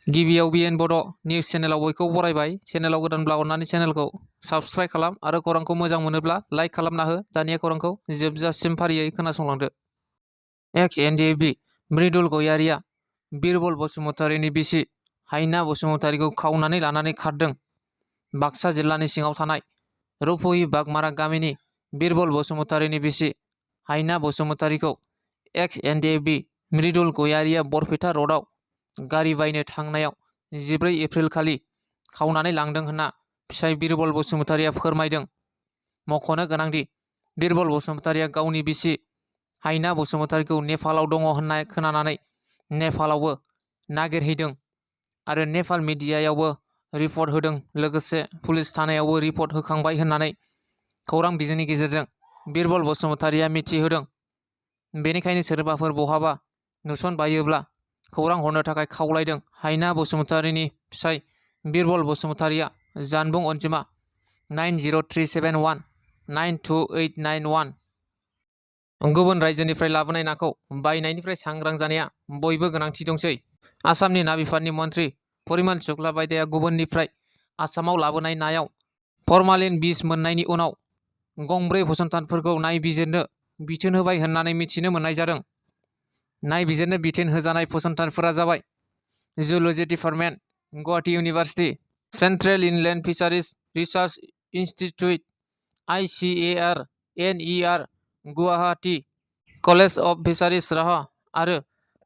गिबियाव बिएन बड' निउस चेनेलाव बयखौ बरायबाय। चेनेलाव गोदानब्ला अननानै चेनेलखौ साबस्क्राइब खालाम आरो खौरांखौ मोजां मोनोब्ला लाइक खालामना हो। दानिया खौरांखौ जोबजासिम फारियै खोनासंलांदो। एक्स एनडिएफबि मृदुल गयारिया बिरबल बसुमतारीनि बिसि हायना बसुमतारीखौ खावनानै लानानै खारदों। बाक्सा जिल्लानि सिङाव थानाय रुपहि बागमारा गामिनि बिरबल बसुमतारीनि बिसि हायना बसुमतारीखौ एक्स एनडिएफबि मृदुल गयारिया बरपेटा रडआव गारि बायनो थांनायाव 14 एप्रिल खालि खावनानै लांदों होनना फिसाइ बिरबल बसुमतारीया फोरमायदों। मख'नो गोनांदि बिरबल बसुमतारीया गावनि बिसि हायना बसुमतारीखौ नेपालाव दङ होनना खोनानानै नेपालावबो नागिरहैदों आरो नेपाल मिडियायावबो रिपर्ट होदों। लोगोसे पुलिस थानायावबो रिपर्ट होखांबाय होननानै खौरां बिजोंनि गेजेरजों बिरबल बसुमतारीया मिथिहोदों। बेनिखायनो सोरबाफोर बहाबा नुसनबायोब्ला खौरां हरनो थाखाय खावलायदों। हायना बसुमतारीनि फिसाइ बिरबल बसुमतारीया जानबुं अनजिमा 9037192891 गुबुन रायजोनिफ्राय लाबोनाय नाखौ बायनायनिफ्राय सांग्रां जानाया बयबो गोनांथि दंसै। आसामनि ना बिफाननि मन्त्रि परिमल शुक्ला बायदाया गुबुननिफ्राय आसामाव लाबोनाय नायाव फर्मालिन बिस मोननायनि उनाव गंब्रै फसंथानफोरखौ नायबिजिरनो बिथोन होबाय होननानै मिथिनो मोननाय जादों। नायबिजिरनो बिथोन होजानाय फसंथानफोरा जाबाय zoology department, Guwahati university, central inland fisheries research institute, ICAR, NER, Guwahati college of fisheries Raha आरो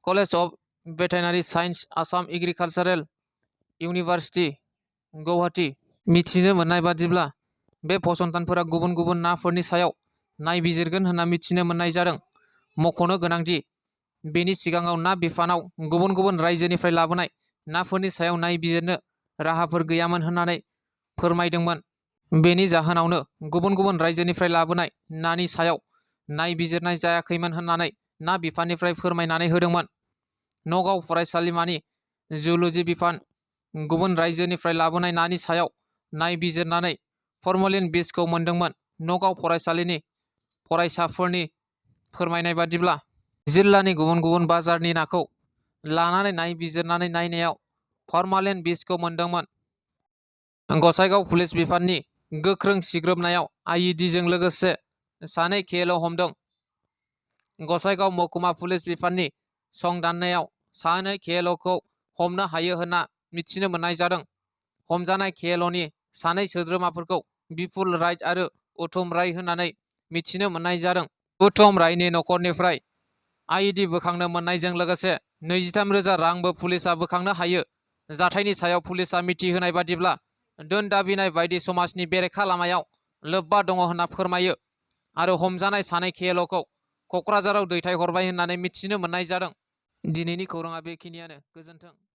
college of veterinary science, Assam agricultural university, Guwahati. मिथिनो मोननाय बादिब्ला बे फसंथानफोरा गुबुन गुबुन नाफोरनि सायाव नायबिजिरगोन होनना मिथिनो मोननाय जादों। मख'नो गोनांदि बेनि सिगाङाव ना बिफानाव गुबुन गुबुन रायजोनिफ्राय लाबोनाय नाफोरनि सायाव नायबिजिरनो राहाफोर गैयामोन होननानै फोरमायदोंमोन। बेनि जाहोनावनो गुबुन गुबुन रायजोनिफ्राय लाबोनाय नानि सायाव नायबिजिरनाय जायाखैमोन होननानै ना बिफाननिफ्राय फोरमायनानै होदोंमोन। नगाव फरायसालिमानि जुल'जि बिफान गुबुन रायजोनिफ्राय लाबोनाय नानि सायाव नायबिजिरनानै फर्मलिन बिसखौ मोनदोंमोन। नगाव फरायसालिनि फरायसाफोरनि फोरमायनाय बादिब्ला जिल्लानि गुबुन गुबुन बाजारनि नाखौ लानानै नायबिजिरनानै नायनायाव फर्मालिन बिसखौ मोनदोंमोन। गसाइगाव पुलिस बिफाननि गोख्रों सिग्रोमनायाव IEDजों लोगोसे सानै KL हमदों। गसाइगाव महकुमा पुलिस बिफाननि संदाननायाव सानै KLखौ हमनो हायो होनना मिथिनो मोननाय जादों। हमजानाय KLनि सानै सोद्रोमाफोरखौ बिपुल राय आरो उत्तम राय होननानै मिथिनो मोननाय जादों। उत्तम रायनि न'खरनिफ्राय IED बोखांनो मोननायजों लोगोसे 23,000 रांबो पुलिसा बोखांनो हायो। जाथायनि सायाव पुलिसा मिथिहोनाय बादिब्ला दोन दाबिनाय बायदि समाजनि बेरेखा लामायाव लोब्बा दङ होनना फोरमायो आरो हमजानाय सानै KLखौ क'क्राझाराव दैथायहरबाय होननानै मिथिनो मोननाय जादों। दिनैनि खौराङा बेखिनियानो। गोजोन्थों।